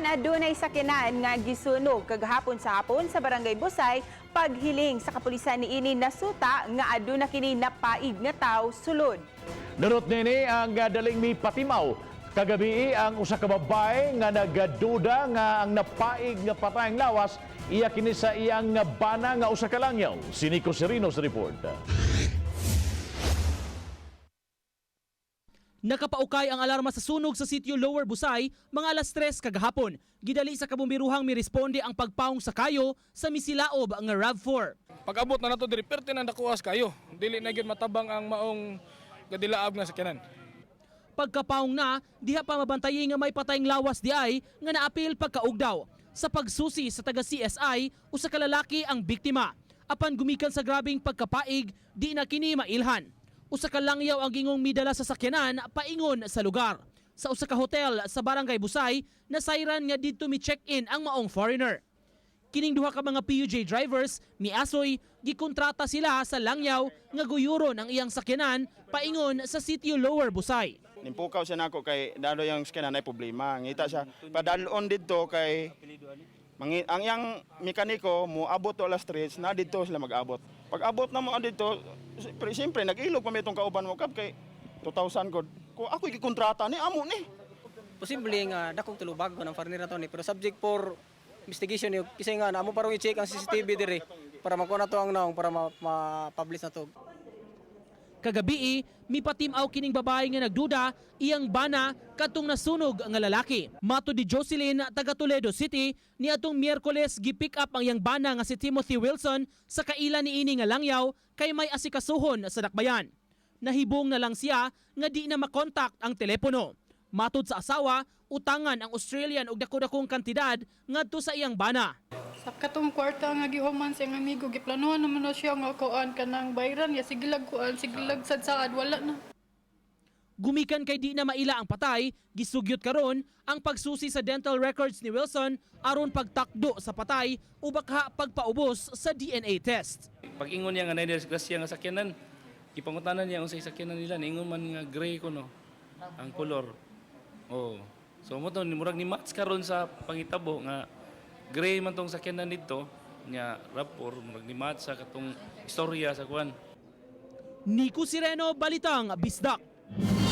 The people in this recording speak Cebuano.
Apan adunay sakyanan nga gisunog kagahapon sa hapon sa Barangay Busay, paghiling sa kapulisan niini nasuta nga aduna kini napaig nga tawo sulod. Nurot nini ang daling mipatimaw kagabi ang usa ka babae nga nagaduda nga ang napaig nga patayng lawas iya kini sa iyang bana nga usa ka langyaw. Si Nico Serino sa report. Nakapaukay ang alarma sa sunog sa sitio Lower Busay mga alas 3 kagahapon. Gidali sa kabumbiruhang miresponde ang pagpaong sa kayo sa misilaob nga RAV4. Pag-abot na nato diri, perte na nakuas kayo. Dili na gyud matabang ang maong gadilaab nga sakyanan. Pagkapaong na, diha pa mabantayi nga may patayng lawas di ay nga naapil pagkaugdaw. Sa pagsusi sa taga CSI, usa ka lalaki ang biktima. Apan gumikan sa grabing pagkapaig, di na kini mailhan. Usa ka langyaw ang gingong midala sa sakyanan paingon sa lugar. Sa usa ka hotel sa Barangay Busay, nasayran nga didto mi check-in ang maong foreigner. Kining duha ka mga PUJ drivers miasoy gikontrata sila sa langyaw nga guyuron ang iyang sakyanan paingon sa sitio Lower Busay. Nimpukaw siya nako kay dalo yung sakyanan ay problema. Ngita siya padalon didto kay ang iyang mekaniko mo abot to alas 3 na didto sila mag-abot. Pag abot na mo didto, siyempre, siyempre nag-ilog pa mi itong kauban mo kap kay 2,000 god. Ko ako gikontrata ni amo ni. Posible nga dakong tulubago ng foreigner na to ni, pero subject for investigation ni kasi nga namo parang i-check ang CCTV diri para makuha na to ang naong para ma-publish na to. Kagabi, mipatimaw kining babae nga nagduda iyang bana kadtong nasunog nga lalaki. Mato di Jocelyn, taga Toledo City, niadtong Miyerkules gi-pick up ang iyang bana nga si Timothy Wilson sa kaila niini nga langyaw kay may asikasuhon sa dakbayan. Nahibong na lang siya nga di na makontak ang telepono. Matod sa asawa, utangan ang Australian og dako-dakong kantidad ngadto sa iyang bana. Sa katong kwarta nga gihuman sa iyang amigo, giplanuhan naman na siya nga kuan kanang bayran niya, sige lag kuan, sige lag sad-saad, wala na. Gumikan kay di na maila ang patay, gisugyot karon ang pagsusi sa dental records ni Wilson aron pagtakdo sa patay o baka pagpaubos sa DNA test. Pag-ingon niya nga naay disgrasya nga sakyanan, gipangutanan niya unsay sakyanan nila, niingon man nga gray kuno ang kolor. Oh. So mo to ni murag ni match karon sa pangitabo nga gray man tong sakyanan didto nya RAV4, murag ni match sa katong istorya sa kuan. Nico Sireno, Balitang Bisdak.